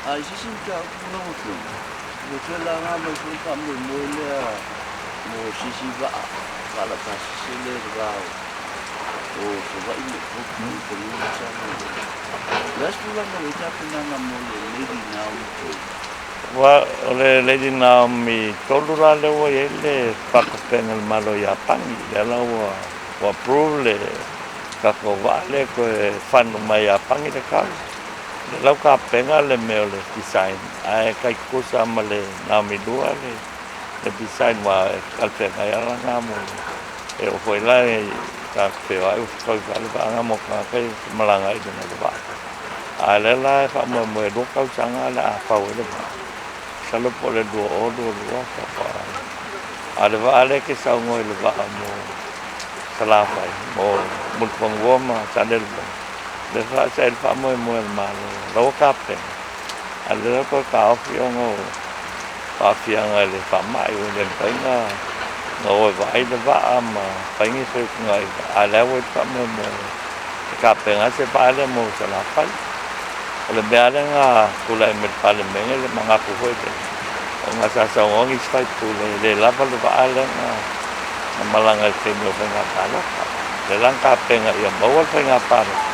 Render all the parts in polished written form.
A i se isi mataupu lau Afioga, ua toe laga mai foi le faamoemoe lea mo se isi vaa faalaupasese lea i le va o Savaii ma Upolu i fanua ma Samoa nei. O le a se tulaga ua i ai tapenaga mo le Lady Naomi 3? Aua o le Lady Naomi 3 la lea ua i ai le faakopeaina e le Malo o Iapani, lea la ua approve le tatou vaa lea e toe fund mai e Iapani le tau. Le lau tapena le mea o le design ae tai tutusa ma le Naomi 2 le design aua e talafeagai lava lena mo le e oo foi la i tagata feoai ua fetaui foi le vaa lena mo tagata ia e malaga ai i luga o le vaa. A o lea la e faamoemoe e 2 tausaga o le a fau ai le vaa, masalo po o le 2022 faatoa. A o le vaa lea e te saunoa i le vaa mo Salafai, mo Mulifanua ma Salelologa, Le sa le faamoemoe a le Malo la ua tapena, a o lea la toe taofi ona o aafiaga i le faamai ua le mafai ona o e vaai le vaa ma fai ni feutagaiga, a o lea ua i ai le faamoemoe e tapena se vaa lea mo Salafai. O le mea lava lea na tulai mai i le Palemene le manatu foi lea, ona sa saunoa nisi sui usufono e le lava le vaa lea na malaga i le taimi o faiga palota. O lea la na tapena ia maua le faiga palota,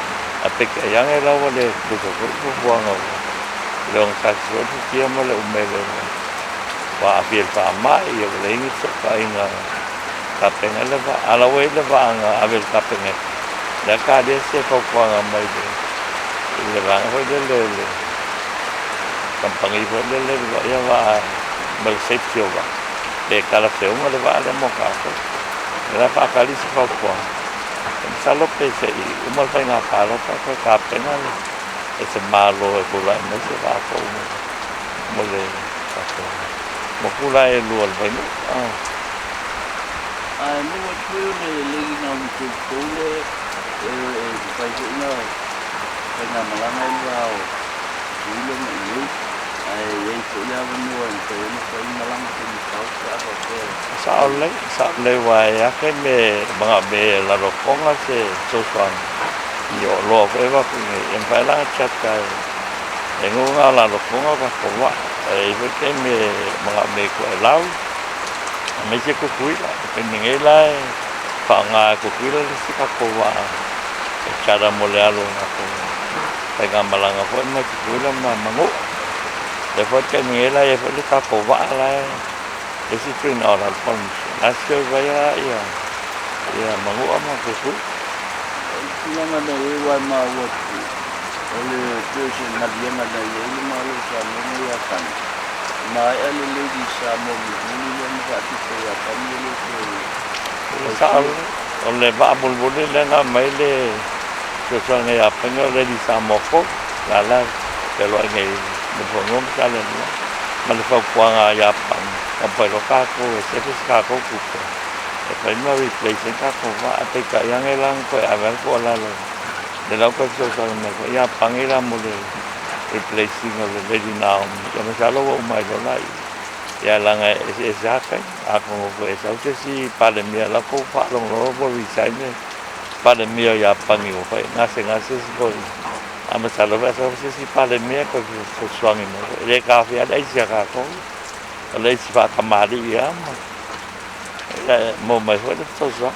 ae peitai ane la ua le tutusa foi le fuafuaga ua le ogatasi foi le futia ma le umele ua aafia i le faamai, ia ua leai ni fesootaiga e tapena ai le vaa. A o la ua i ai le vaa na ave i le Kapeneta, lea na talia se fautuaga mai i le vaega foi lele, le kamupani foi lele e vaaia vaa ma le safety o vaa, pe talafeauga le vaa lea mo tatou. O lea e faatali se fautuaga, masalo pe se i uma le faiga palota toe tapena e se Malo e tulai mai se vaa fou mo le tatou motu la e lua o le Vainuu. Ae maua atu foi o le Lady Naomi Tautou lea e mafai foi ona faigamalaga ai le va o Tutuila ma inei, ae i ai foi le avanoa e mafai ona fai malaga taimatau pe a faapea e Sao lelei, sao lelei aua e i ai taimi e manaomia ai e Lalotoga se fesoasoani i oloa foi e avatu i inei, e mafai la ona charter e nuu na o Lalotoga o tatou vaa. E i ai foi taimi e manaomia ai e Toelau aemaise Tutuila. O le taimi nei la e faaaoga e Tutuila le isi tatou vaa e charter mo le alu o latou faigamalaga foi mai Tutuila ma Manua. O lea foi le taimi nei la e i ai foi le tatou vaa la e le isi tuiga o lalo Polynesia la e serve ai lava ia Manua ma Tutuila. O le tulaga na i ai aua e maua atu o le pei o se maliega na i ai le Malo o Samoa ma Iapani, maea le Lady Samoa mulimuli lea na faatupe e Iapani e le toe Le sao fausia. o le vaa mulimuli lea na aumai le fesoasoani a Iapani o le Lady Samoa fou la la fealuai nei i Mulifanua ma Salelologa ma le fautuaga a Iapani taumafai loa tatou e sefe se tatou tupe e fai ma replace ai tatou vaa. Ae peitai ane la na toe ave lava le tuualalo lea la ua toe fesoasoani mai foi Iapani la mo le replacing o le Lady Naomi. Ia masalo ua uma ai loa laia, ia leaga e eseese lava taimi. Atonu foi e sau se isi Palemia la ua outou faalogologo ua resign le Palemia o Iapani ua fai gasegase isi loia. Ae masalo pe a sau se isi Palemia e toe fesoasoani mai foi. E le taofia lava le aisi a tatou, o le aisi faatamalii lava ma maua mai foi le fesoasoani.